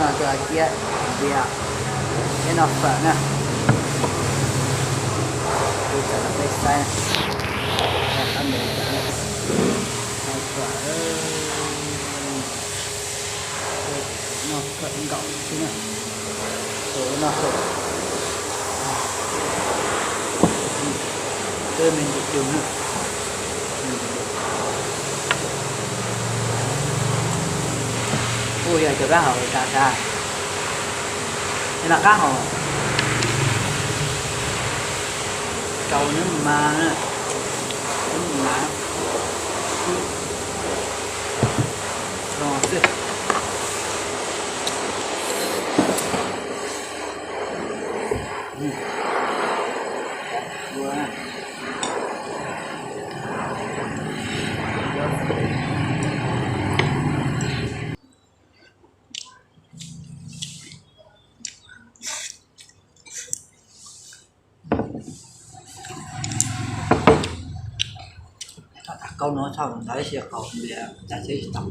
Tus ciab, npias, thiab noj fawm na. Kuv tso rau peb saib. Noj fawm, noj fawm nkaus xwb na. Tus noj fawm, twb me ntsis dug na. Kuj yog cov kab haus tas tas, es los kab haus rau neb mas, neb mas los xwb. Thauj tas kaub no thauj ntawd ib si qaus npias tas thiab tsis tau.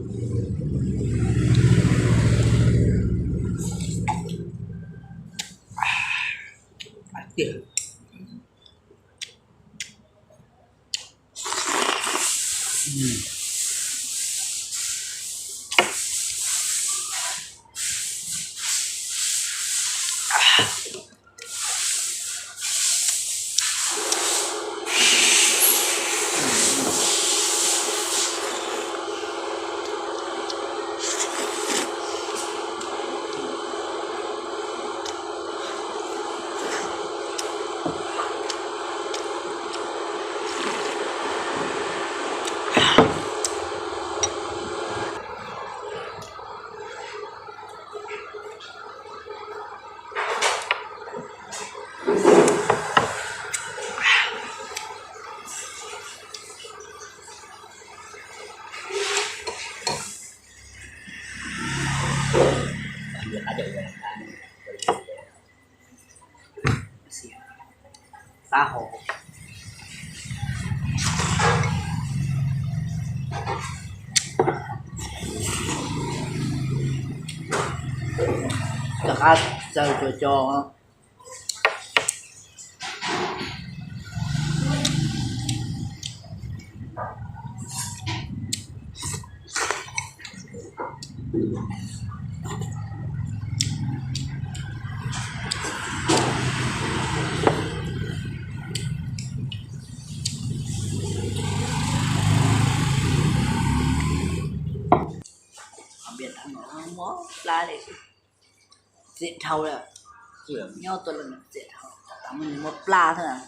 Tiag. Xav hau. Rov qab txaws cuag co. Qhov npias tau no mob plab li, txias dhau lawm. Nyob tuaj lawm txias dhau, tab muaj nws mob plab thiab.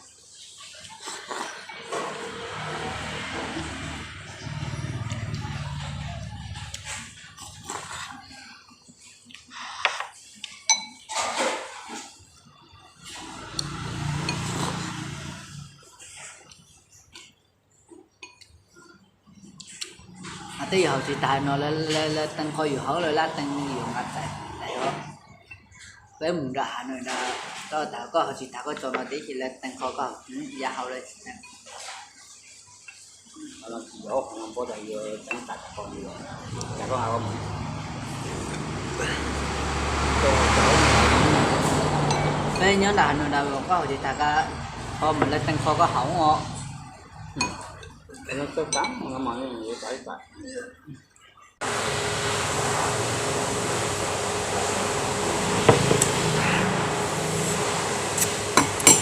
Twb yog haus tsis tas no lawv tees qho yus hauv lawv lab tees yus nqa txais txais os. Peb mus nram hav no, koj tas koj haus tsis tas koj tso no tib si lawv tees qho koj ya hauv lawv tsis tees. Peb nyob nram hav no nram koj haus tsis tas koj ho mus lawv tees qho koj haus os.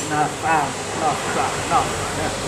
Noj fawm, noj fawm, noj fawm.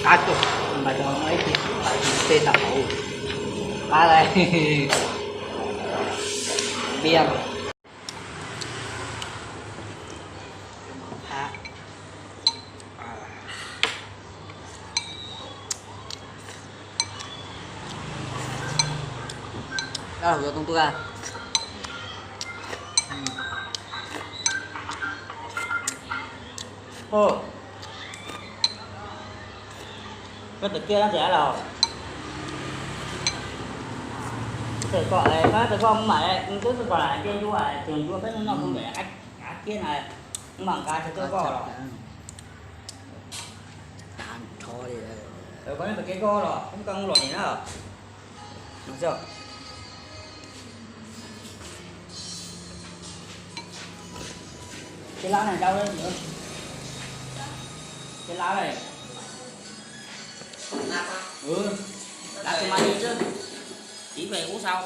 Qab tuaj, npaj no ib ce, tej tau hauv, qab lawm. Npias. Yuav tus tua. Koj tawm kiag no tias los. Tawm koj, koj tawm koj mam twb txog kom lam kiag ncua, tseem ncua peb no noj pub npem av kiag na, mam nqa tsev tuaj koj los. Koj tawm kiag koj los, koj mus los nim na. Ces lab na, ces lab, lab tsis mas li xwb, tiv pem ub sau.